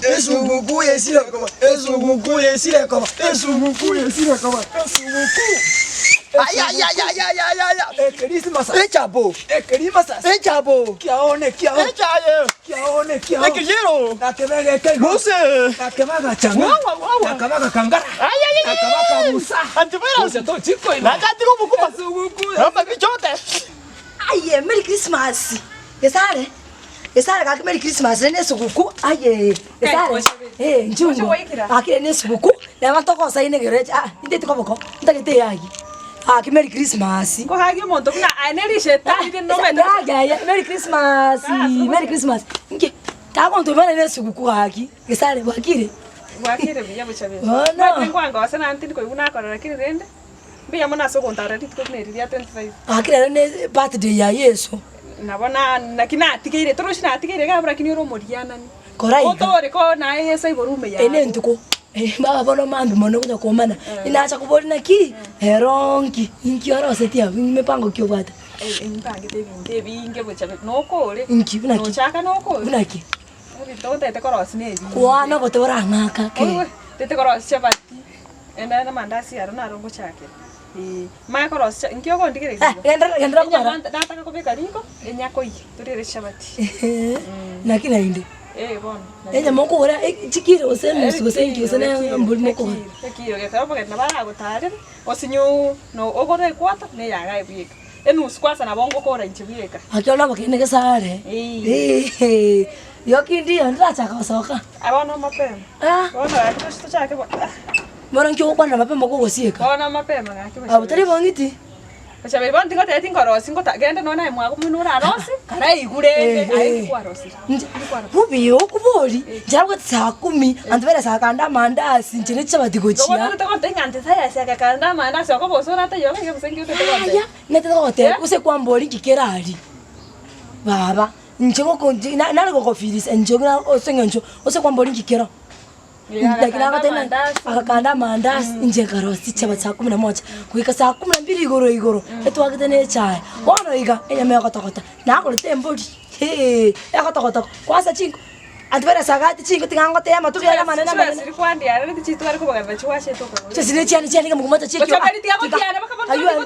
Esuguku yesire koba, esuguku yesire koba, esuguku yesire koba, esuguku. Ayayayayayaya. Ekerisimasa. Echabo. Ekerimasas. Echabo. Kiao ne kiao. Echaye. Kiao ne kiao. Ekeyero. Nakebega ekeigo. Mose. Nakebaga chang'a. Wawa wawa. Nakabaga kangara. Ayayayaya. Nakabaga musa. Antivirus. Mose tochiko ina. Nakatiga obokuma. Esuguku. Namba bichote. Aye Merry Christmas. Gesare. Gesare gaki Merry Christmas rende esuguku aye Gesare eh nchungu gaki rende esuguku neba togosaina egere eche aa inteti koboko ntagete eyagi gaki Merry Christmas. Nkohagia omonto buna aye ne rishetani rinde nomanyete Yagi aye Merry Christmas Merry Christmas inki tagontoma nere esuguku gaki Gesare bwakire? Bwakire buya bochaberi. Bono. Omanyete nkwangosa naende tindi koigwa nakora lakini rende mbuya mono ase ogontarera rituko buna eri ria 25. Gaki rero ne birthday ya Yeso. Nabo na naki natigeire, torochi natigeire iga abwo lakini ore omorianani. Kora iga. Otore ko naye Yeso aigoro ume Eye yago. nentuko, baba bono mambia mono gocha komana, inacha koboria naki, ero nki, inki orosetie abwo, mipango ki obwate? Mpangete ebinto ebinge gocha nokore. Inki, buna ki? Nochaka nokore. Buna ki? Ebinto otagete korosia na ebinge. Kwana obote orang'aka ke. Otagete korosia chapati, ende na amandasi aro naro ngochakera. Eeh, manye korosia inki ogondigereria igo? Genderera genderera kobara. Enyama nataka kobeka riko, enya koiyia, toriere chichabati. Naki naende? Eh bono. Enyama okogora chikiro gose enusu gose inki gose na embori mokogora. Ekiro, ekiro, ekero obogeni nabo aragotarere, osinye no ogore equarter na eyagaye bweka. Enusu kwanza nabo ngokora inche bweka. Gaki bono obokene gesare, Eeh. Rioki ndiyo ndirachaka gosoka. Bono mapema. Ah. Bono gaki tochi tochake bo ah. Bono inki ogokwanera mapema kogosieka? Bono mapema gaki Abwo tari bong'iti? Gochaberi bono tingotebeti nkorosi ngota genda nonya naye mwago omino orarosi karaigure ende aye inki kwarosire? Inche bobe okobori, inche nabwate saa kumi, abanto bare saa kanda amandasi, inche ne chichabati gochia. Igo bono togontebia ng'a nte tayasi agakanda amandasi okoba gose orataiyo iga gose inki otagete gontebia? Yaya, natete gogotebia gose kwambori inki kere aria, baba, inche goko na nare gokofirisa inche buna ase eng'encho gose kwambori inki kero. Lakini agoteba ng'a agakanda amandasi, inche nkarosia chichabati saa kumi na moja, goika saa kumi na mbili igoro igoro, etwagete na echae. Bono iga, enyama egotogota, nagorete embori heee, egotogota kwansa chinko, anto bare ase agati chinko tiga ngotee amatuko yare amanene amanene. Chibesa ne chiane chiane mogomocha chiekio ah, tiga aywo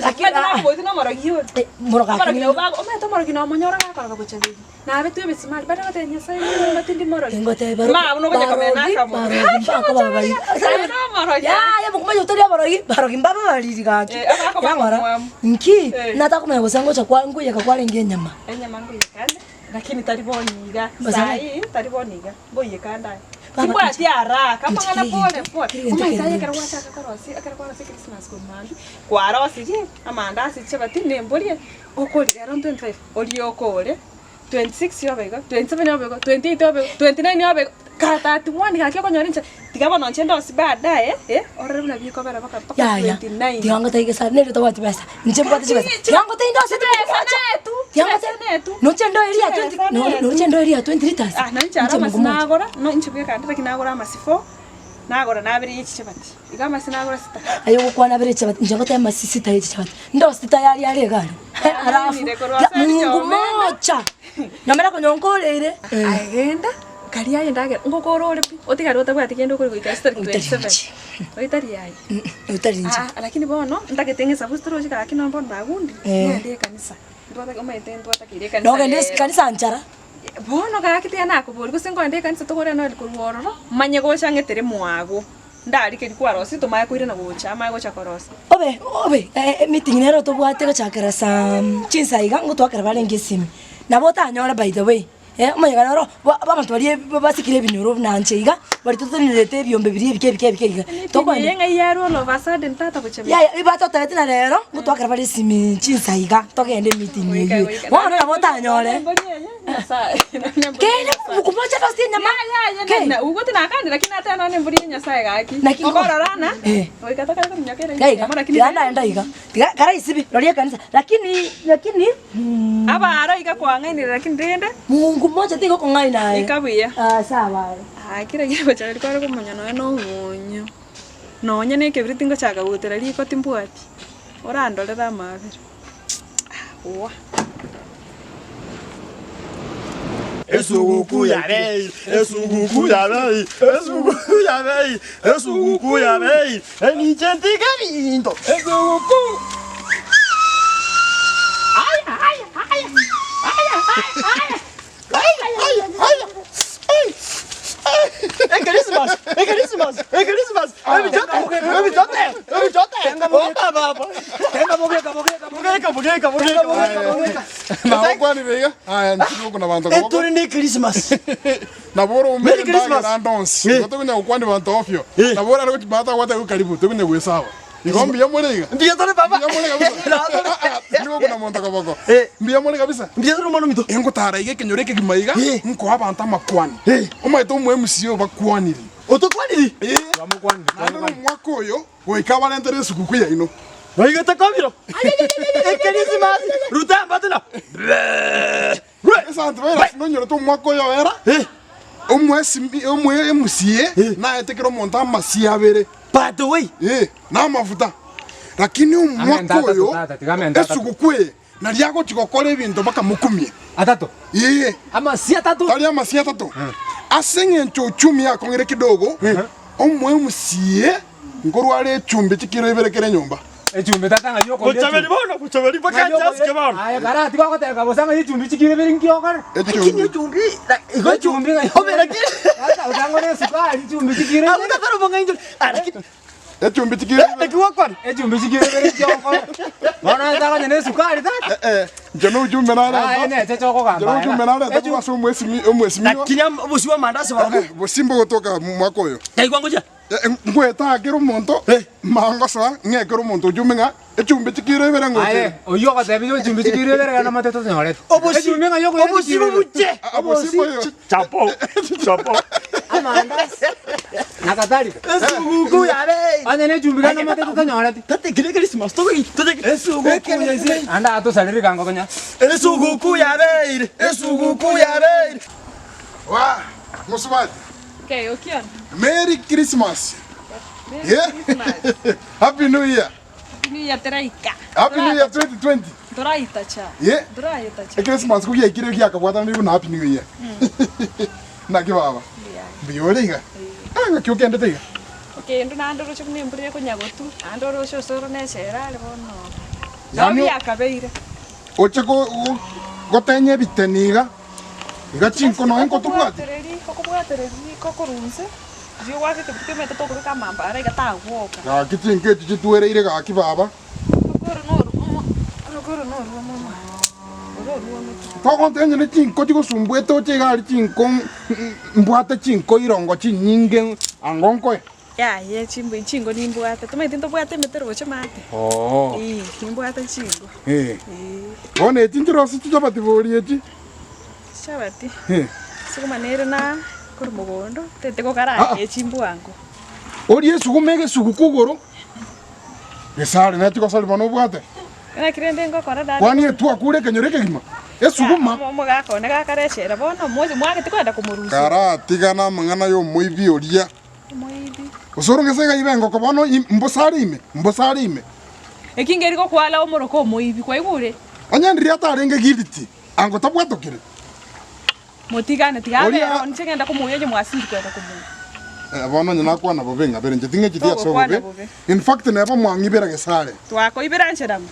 Lakini ah ah, morogakinini. Nabetwe emesimari, baria bagoteba, Nyasae nigo tindi morogi. Ingotebia baro- Mama buna okonya komena barogi, akamo. barogi mbakoba babariri. Aye nomorogi. Yaya mokomacha otori aborogi, barogi mbabe abariri gaki. Eh, abakoba Yang'ora, abamwamu. nki? Eh. Natakomanya gose ngocha kwa nkoiyeka kwarenge enyama. Enyama nkoiyeka ande, lakini tari bono iga. Basa- Saii tari bono iga, nkoiyeka ande aye. Baba, Timbwati haraka, amang'ana Inche pole pole. kere gento Omanyete kere aye ekero gento. gwachaka korosia, ekero kwarosia Christmas korwa mambia, kwarosirie amandasi, chichabati, na embori, okoria rero 25, orie okore. 26 obe igo, 27 obe igo, 28 obe igo, 29 obe igo, ka 31 gaki okonyora inche, tiga bono inche ndosie baadaye eh, orore buna bikobera mpaka mpaka Yaya, 29. tiga ngotebi gesa nere tobwati besa, inche mbwate chibesa, tiga ngotebi ndose Chibesa mogocha, netu, tiga chibesa ngotebi, netu. noche ndo eria ya Chibesa 20, no- netu. noche ndo eria ya 20 litres, Ah, na inche aro inche amasi mongo mocha. nagora, no inche bweka ande lakini nagora amasi four, nagora nabere ye chichabati, igo amasi nagora sita. Aye ogokwana abere chichabati, inche ngoteba amasi sita ye chichabati, ndose tayari are iga aria, alafu, Nire korwa ya ase mungu riomena. mocha, nomanya konya onkoreire. Aye genda, karia aye endagera, ngokora ore pi, otigare otabwati kende okori goika ase tariki Oitari 27. inche. Oitari aye. Oitari inche. Ah, lakini bono, ntagete ng'a esabusi toroche gaki nonya bono nagundire, Eh. ng'ende ekanisa. Ntwatake omanyete ntwatakeire ekanisa Nogenda rero. kanisa nchara. Bono gaki tiga nakoboria gose nkoenda ekanisa tokore noel korwa ororo, manye gocha ng'etere mwago, ndarikeri kwarosia tomanye koirana gocha amanye gocha korosia. Obe obe emeeting nero tobwate gochakera saa chinsa iga ngotwakera barenge esimi, nabo otanyore by the way, eh omonyekano oro ba abanto baria basikire ebinyoro buna inche iga, baria totenenerete ebiombe biria ebike ebike ebike iga, Emeeting tokoenda eye ng'ai yarwa all of a sudden tata gocha beka. Yaya batotebeti na rero, ngotwakera bare esimi chinsa iga, togende emeeting Goika eywo. goika. Bono nabo otanyore. Kende mokomocha gose enyama. Ke. Naki ngo- Eh. Gaiga, tiga naenda iga, tiga karaisibi roria ekanisa, lakini lakini mm, Abaro iga kwang'ainire lakini rende Mungu mocha tiga okong'aina aye. Ika buya. Ah, sawa aye. Ah, kera gegocha riria kware komonya nonya na omonyo, nonya na ekebiriti ngochaka gotera riko timbwati, orandorere amabera, ah owa. Esuguku yabeire, esuguku yabeire, esuguku yabeire, esuguku yabeire, eninche ntige ebinto, esuguku. Nagokwanire iga, aya nchire okuna banto koboko. Etore ne Christmas. Nabo ore oumere Merry Christmas. endagera ande onsi. Eh. Igo tokonya gokwania banto ofio. Eh. Nabo orare gochi batagwate igo karibu tokonya goesaba. Igo mbuya more iga. Mbuya tore baba. Mbuya more kabisa. Nabo tore. Ah, ah, tindi gokuna monto koboko. Eh. Mbuya more kabisa. Mbuya tore omwana ominto. Engotara iga ekenyoro ekegima iga, Eh. nkoa abanto amakwani. Eh. Omanyete omo MC obakwanire. Otokwaniri? Eh. Naende nomwaka oyo goika abarentere esuguku yaino. Baigete kobiro. Ekerisimasi. Ruta embate na. Ase antivirus nonyorete omwaka oyo oera, Eh. omwesimi omwe emusie Eh. naete kera omonto amasie abere By the way. eh, na amafuta. Lakini omwaka Amenta atato, oyo tata, tiga amenta atato. esuguku eye naria agochi gokora ebinto bakamokumia. Atato. Ee, Amasie atato. tari amasie atato. Ase eng'encho uchumi yakong'ire kidogo, omoe omosie nkorware echumbi chikiro ibere kera enyomba. Echumbi tata ng'ai okoria Bochaberi echumbi. bono, bochaberi mpaka Ng'ai okoria- nchasike bono. Aye kara tiga ogoteba bosa ng'ai echumbi chikiro ibere nki okore. Lakini Echumbi. echumbi, igo Echumbi ng'ai obera kire. Tata otang'ore esukari chumbi chikiro Abwo ibere. tatari obong'aini Ah, lakini Echumbi chikiro ibere. naki gwakwana? Echumbi chikiro ibere nki okore. Bono otang'onye na esukari tata. Eh, eh, inche na ujumbe nareta. Aye neche chokogamba Inche na ujumbe nareta korwa ase omwesimi omwesimiwa. Lakini obosie bwa amandasi barobwo. Eh, bosie mbogotoka mwaka oyo. Kaigwa ngochia. Ngwete kera omonto, mangosoa ng'ee kera omonto ojumbe ng'a echumbi chikiro ibere ngocha Aye, ere. oyio ogotebirie echumbi chikiro ibere genda omanyete totonyorete. Obosi- Echumbi ng'ai okoira obosi chikiro ibere? bobuche. Obosi boyo. Chapo, chapo. Amandasi na kadhalika. Esuguku yabe. Onye na echumbi genda omanyete totonyoreti. Tatekire Christmas togoyi totekire. Esuguku yaise. Ande atosarire kango konya. Esuguku yabeire. Esuguku yabeire. Waa, mosubati. Okay, Okion. Merry Christmas. Merry Yeah. Christmas. Happy New Year. Happy New Year teraika. Happy New Year 2020. Toraitacha. Yeah. Toraitacha. Christmas ko giaikire giakabwatanire buna Happy New Year. Naki baba. Mbuya ore iga. Ah, ng'aki okendete iga. Okende naende oroche buna embura ekonyagotu, naende oroche ase ore na echera are bono. Yaani Nabo biakabeire. oche go- go- gotenya ebiteni iga. Iga chinko nonya nkotobwate. Okobwatereri, okobwatereri kokorwa inse, riria ogwaka ekebiriti omanyete tokobeka amambara iga tagwoka. Gaki chinko echi chitwereire gaki baba. Orokoro noru omo, orokoro noru omo oro oruomete. Togontebia onye ne chinko chigosumbuete oche iga aria chinko mbwate chinko irongo chinyinge ango nkoe. Yaya chimbu chingo nimbwate, tomanyeti ntobwate emete roche maate? Oo. Eeh, nimbwate chingo. Eh. Eeh. Bono echi nchirosi chichabati bori echi? Chichabati, Eh. sukuma nere na korwa mogondo, tete gokaranga Ah. echi mbwango. Orie esuguma egesuguku igoro, gesare nachi gosari bono obwate. Naki rende ngokora dada. Kwani etwakure ekenyoro ekegima? Esuguma. Omogaka one gakare echela bono, moche mwagete kogenda komorusia. Karatigana amang'ana y'omoibi oria. Omoibi. Gose ore ngese iga ibe engoko bono im- mbosare ime, mbosare ime. Eki ngeri gokwala omoroke omoibi, kwaigure? Onye ndiria atarenge guilty, ango tabwatokire. Motigane, tiga abe Oria- ero, inche ngenda komoyia onye mwasiri kwenda komoyia. Eh, bono onye nakwana bobe ng'abere inche ting'echeti ase Togokwana obobe. bobe. In fact neba mwang'ibera gesare. Twakoibera nchera mo.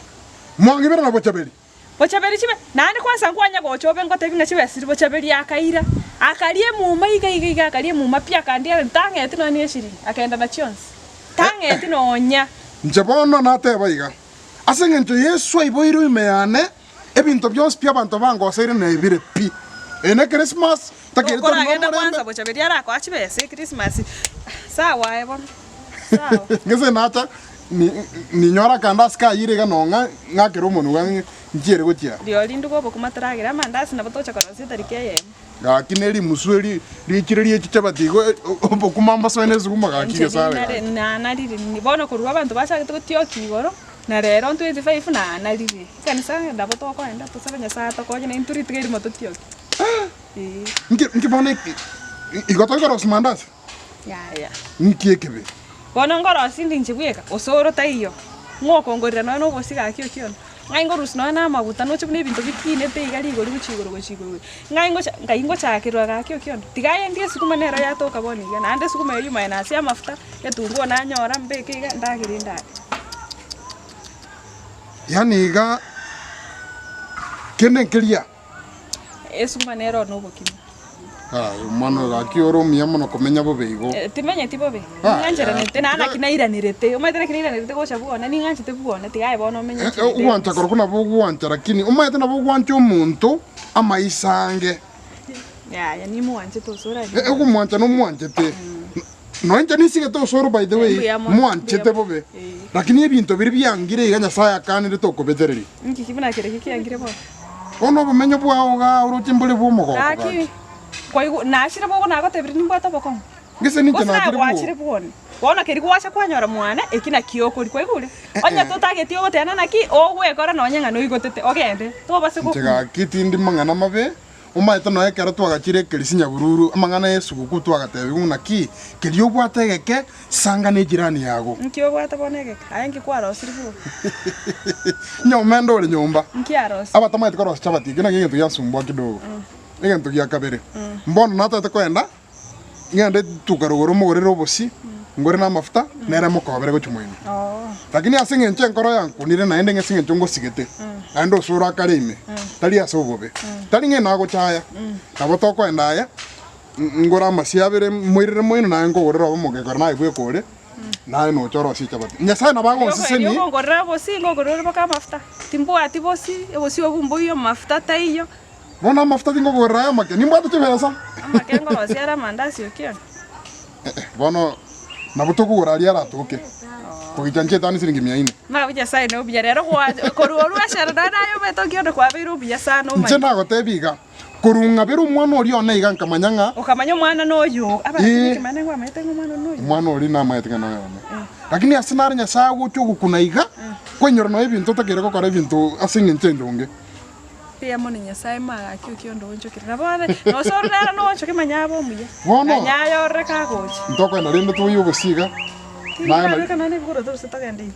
Mwang'ibera na bochaberi. Bochaberi chibe, naende kwansa nkwanya gocha obe ngotebi ng'a chibesiri bochaberi akaira, akaria emuma iga iga iga akaria emuma pi akandiera ntang'eti nonya na eshiringi, akagenda na chionsi, tang'eti nonya. Inche bono nateba iga, Ase engencho Yeso aiboirwe ime yane, ebinto bionsi pi abanto bangoseire nebire pi. Eye ne Christmas, takeri tori Okoragenda nomorembe. kwansa bochaberi arakoa chibesa ekrismasi, sawa aye bono, sawa. Gese nacha ni- ninyore akandasi kayire iga nong'a ng'akere omonwe iga nchiere gochia. Riori nduga obokima toragere amandasi nabo togocha korosia etariki eyemo. Gaki ne rimusu eri richire rie chichabati igo obokima mbosoe ne esuguma gaki Inche gesare rinare gaki. nanarire ni bono korwa abanto bachagete gotiokia igoro, na rero 25 nanarire. Ekanisa nabo tokoenda tosabe Nyasaye atokonye naintwe rituko erimo totiokie. Eeh. Nki nki bono eki igo toikorosia mandasi? Yaya. Nki ekebe? Bono nkorosia inde inche bweka, gose oro taiyo, ng'a okongorera nonya na obosie gaki okio one. Ng'ai ngorusia nonya na amaguta, noche buna ebinto bikinete iga rigori gochia igoro gochia igoro gochia. Ng'ai ngocha ngai ngochakerwa gaki okiondo, tiga aye ndie esukuma nero yatoka bono iga, naende esukuma eyio minus amafuta, etunguo nanyora mbeke iga ndagere ndare. Yaani iga kende nkeria. Esukuma nero na obokima. Aye omwana oyo gaki ore omuya mono komenya bobe igo. Eh, Timenyeti bobe. Ah, Ning'ancheranete naende naki tiga- nairanerete. Omanyete naki nairanerete gocha bwone, ning'anchete bwone, tiga aye bono omenye Eh, chire eh, ogwancha korokwo nabo ogwancha lakini omanyete nabo ogwancha omonto amaiso ange. Yaya, nimwanchete ase Eh, oranyore. okomwancha nomwanchete. Nonya inche nisigete osoro by the way, Mbuya mono, mwanchete mbuya mono. bobe. Eh. Lakini ebinto biria biangire iga Nyasaye akanire tokobetereria. Inki ki buna kereki kiangire bono? Bono obomenyo bwao igaa oroche mbore bw'omogoko Gaki, gaki. kwaigwa nachire bogo nagotebirie nimbwate obokong'u. Gese ninche Gose naye nachire gwachire bwoo. bwone. Bono keri gwacha kwanyora mwane, eki nakio okoria kwaigure? Onye totageti ogoteba naki, ogwekora nonye ng'a noigotete, ogende, tobase Inche gokwa. gaki tindi mang'ana mabe, Omanyete nonya ekero twagachire ekerisi nyabururu, amang'ana y'esuguku twagatebiwa ng'a naki, keria obwate egeke, sanga nejirani yago. Nki obwate bono egeke? Aye nki kwarosirie bwoka? Nyomba ende ore nyomba. Nki arosirie? Abatamanyeti korosia chabati, ekio nakio egento giansumbua kidogo. Egento gia kabere, mbono natagete koenda, Ngende rituko rogoro mogorere obosie, ngore namafuta, nere mokobere gochia moino. Lakini ase engencho enkoro yankunire naende ase engencho ngosigete, naende osoro akare ime, tari ase obobe, tari ng'a nagochaya, nabo tokoenda aya, ngore amasie abere moirere moino naye nkogorere obe omogekore naye bweka ore, naye nocha orosie echabati. Nyasaye nabo agonsesenie. Erio okongorera obosie, nkogorere boka amafuta, timbwati bosie, obosie obwo mboiyo, amafuta taiyo. Bono amafuta tingokogorera aya amake, nimbwate chibesa. Amake ngorosia are amandasi okione. Eh, bono nabo tokogora aria aratoke. Kogicha nche etani siringi mia ine. Mabu Nyasaye ne obuya rero gwa korwa orwa eshera naende naye omanyete okione kwabeire obuya sana Inche omanye. nagotebi iga, korwa ng'abere omwana oria one iga nkamanya ng'a Okamanya omwana noyo, abaraki Eh. nekemene ngwamanyete ng'a omwana noyo. omwana oria namanyete ng'a noyo one. Lakini ase nare Nyasaye agocha ogokuna iga, kwainyora nonya ebinto otakeire gokora ebinto ase eng'encho endonge. Mbuya mono Nyasae magaki okionde onchokire. Nabo ore nose ore nere noonchoke manya abe omuya. Bono. Manya aye orore kagocha. Ntokoenda rende toyie obosie iga. Naye nari- Tinkarabeka naende ebikoroto gose togende igo.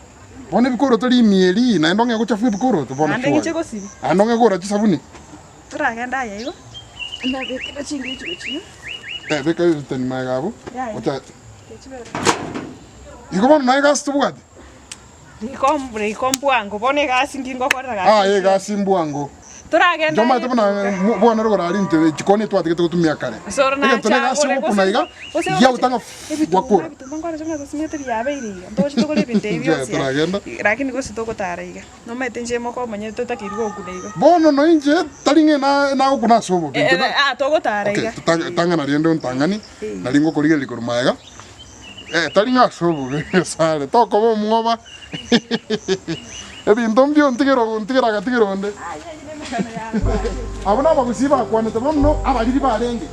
Bono ebikoroto rimieri, naende ong'e gochafua ebikoroto bono Naende ng'iche surely. gosibia. Naende ong'e kogora chisabuni. Toragende aye igo. Ndabekera chingicho gochia. Eh, beka ebiteni magega abwo. Yaya. Ocha- Chibere. Igo bono naye egasi tobwate. Riko riko mbwango bono egasi nki ngokorera gaki Aye egasi mbwango. Toragenda Nchomanyete buna mo- bono rogoro aria intwe chikoni twatigete gotumia kare. Osoro Egento na egasi nachagore ogokuna iga, giaguta ng'a gwakora. Ebituma nkore chimanye tosimete biabeire iga ntoche togore ebinto ebi Inche bionsi toragenda. lakini gose togotara iga nomanyete inche moka omonyene totakeiri gokuna igo. Bono no inche tari ng'a na- nagokuna ase obobe. Eh, Inche eh, na- ah togotara Okay, iga. totang- tang'ana rende ontang'ani, nari ngokorigereria korwa magega. Eh, tari ng'a ase obobe Nyasae, tokoba omwoba ebinto mbio ontigere ontigere agatigera onde. Abwo nabagusii bakwanete bono abariri barenge.